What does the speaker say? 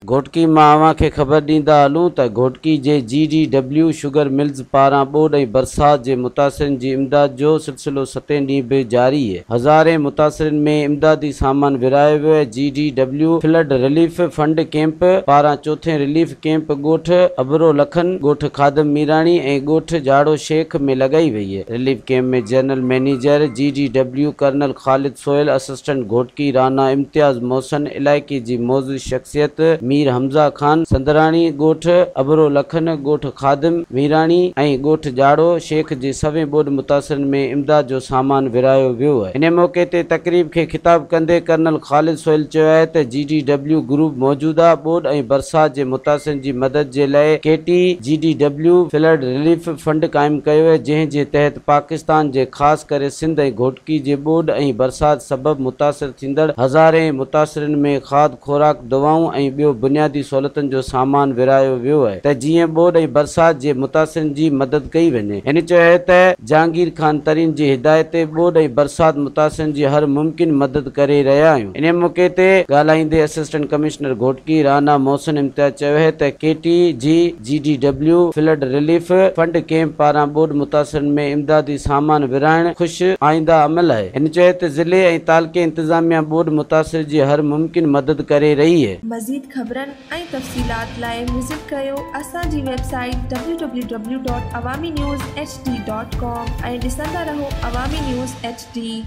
گهوٽڪي مان اوهان کي خبر ڏيندا هلون ته گهوٽڪي جي G D W sugar mills پاران ٻوڏ ۽ برسات جي متاثرين جي امداد جو سلسلو ستين ڏينهن به جاري هزارين متاثرين ۾ امدادي سامان ورهايو ويو G D W flood relief fund camp پاران چوٿين رليف ڪيمپ ڳوٺ ابرو لکن، ڳوٺ خادم ميراڻي ۽ ڳوٺ جاڙو شيخ ۾ لڳائي وئي. Relief camp ۾ general manager G D W colonel Khalid Sohail, assistant Ghotki Rana Imtiaz Mohsin, علائقي جي معزز شخصيت مير حمزه خان سندراڻي، ڳوٺ ابرو لکن، ڳوٺ خادم ميراڻي ۽ ڳوٺ جاڙو شيخ جي سوين ٻوڏ متاثرن ۾ امداد جو سامان ورهايو ويو. ان موقعي تي تقريب کي خطاب ڪندي ڪرنل خالد سهيل چيو آهي ته جي ڊي ڊبليو گروپ موجوده ٻوڏ ۽ برسات جي متاثرن جي مدد جي لاء K T G D W flood relief fund قائم ڪيو آهي جنهن جي تحت پاڪستان جي خاص ڪري سنڌ ۽ گهوٽڪي جي ٻوڏ ۽ برسات سبب متاثر ٿيندڙ هزارين متاثرين ۾ کاڌ خوراڪ، دوائون ۽ ٻيو بنيادي سهولتن جو سامان ورهايو ويو آهي ته جيئن ٻوڏ ۽ برسات جي متاثرين جي مدد ڪئي وڃي. هن چيو ته جهانگير خان ترين جي هدايت تي ٻوڏ ۽ برسات متاثرين جي هر ممڪن مدد ڪري رهيا آهيون. انهي موقعي تي ڳالهائيندي اسسٽنٽ ڪمشنر گهوٽڪي رانا محسن امتياز چيو ته ڪي ٽي جي G D W flood relief fund camp پاران ٻوڏ متاثرن ۾ امدادي سامان ورهائڻ خوش آئنده عمل آهي. هن چيو ته ضلعي ۽ تعلقي انتظاميا ٻوڏ متاثر جي هر ممڪن مدد ڪري رهي آهي. مزيد خبرن ۽ تفصيلات لاء وزٽ ڪريو اسان جي web site W W W dot Awami news H D dot com ۽ ڏسندا رهو عوامي نيوز ايڇ ڊي.